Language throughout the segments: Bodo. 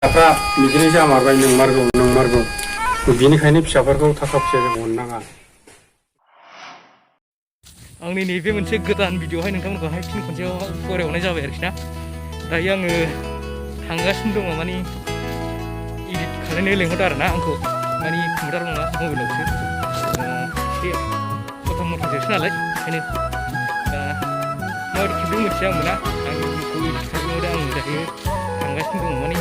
फिसाफ्रा बिदिनो जामारबाय नंमारगौ बिनिखायनो फिसाफोरखौ थाखा फैसाजों अननाङा। आंनि नैबे मोनसे गोदान भिडिअ'हाय नोंथांमोनखौहाय फिन खनसेयाव फरायहरनाय जाबाय आरोखि ना। दायो आङो थांगासिनो दङ, माने इडिट खालामनो लेंहरदों आरो ना आंखौ, माने कम्पिउटार नङा मबाइलावसो एसे फट' मथ'सो नालाय, ओंखायनो माबायदि खेबदों मिथिया आंबो ना। आंखौ इडिट खालामनो आङो दायो थांगासिनो दङ, माने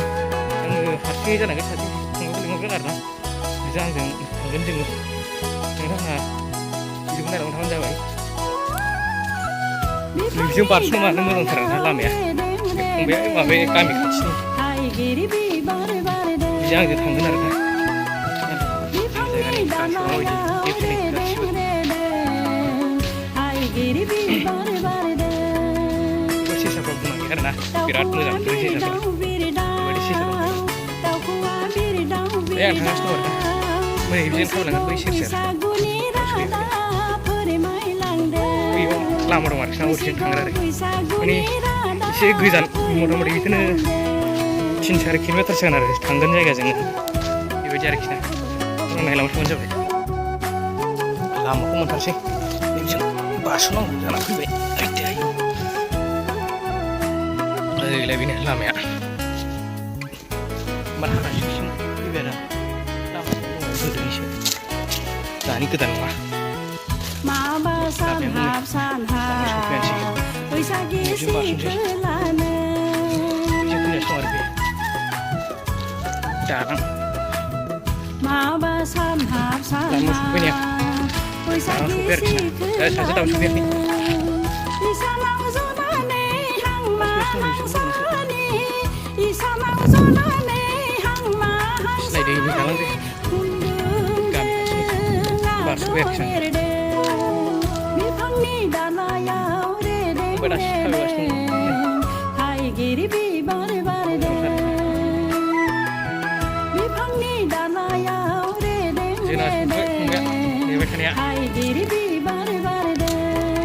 आङो हारसिङै जानांगोन, सासे फंबायखौ लेंहरगोन आरो ना, बिजों आंजों थांगोन जोङो। नोंथाङा भिडिअखौ नायलांबाय थाबानो जाबाय। नोंजों बारस'नो मानो मोजांथार ना लामाया, फंबाया माबाया गामि खाथिनि, बिजों आंजों थांगोन आरो ना। जायगानि गासिबो माबायदि एप्रिलनि गासिबो सेसाफ्रा बुंनांगौ आरो ना, बिराद मोजां बे सेसाफ्रा, बेबायदि सेसा दं। आं थांगासिनो दं आरो ना, मोजाङै बिदिनो थाबायलांगोन बै सेर सेर बैयाव लामा दं आरोखि ना, ओरैजों थांग्रा आरो माने एसे गोजान, मथा मथि बिदिनो 3-4 किल'मिटारसो जागोन आरो थांगोन जायगाजों, बेबायदि आरोखि ना। नायलांबाय थाबानो जाबाय। लामाखौ मोनथारसै, बिजों बारस'नांगौ जाना फैबाय। ओरैलाय बेनो लामाया, बार हागासिम फैबाय आरो गोदोनिसो, दानि गोदान नङा।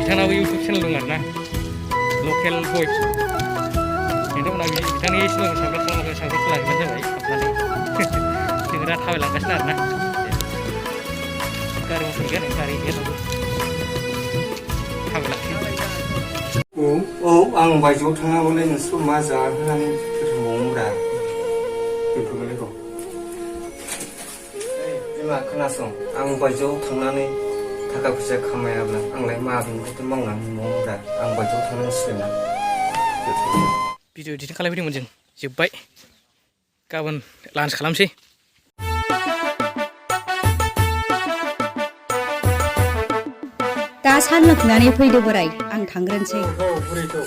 बिथांनाबो इउटुब चेनेल दं आरो ना, लकेल भइस। नोंथांमोना बिथांनि चेनेलखौ साबस्क्राइब लाखिबानो जाबाय हाबनानै। जोङो दा थाबायलांगासिनो आरो ना, गारि मथर गैया, गारि गैयाबाबो थाबायलांसै। औ आं बायजोआव थाङाबालाय नोंसोरखौ मा जाहोनानै फोथांबावोब्रा, दोनथ'बायलै र'। बिमा खोनासं, आं बायजोआव थांनानै थाखा फैसा खामायाब्ला आंलाय माबेनिफ्राय मावनानै मोनबावोब्रा, आं बायजोआव थांनांसिगोन ना। भिडिअ एडिटिं खालामफैदोंमोन जों, जोब्बाय, गाबोन लान्च खालामसै। दा सान लोंखांनानै फैदो बोराय, आं थांग्रोनोसै। औ बुरैखौ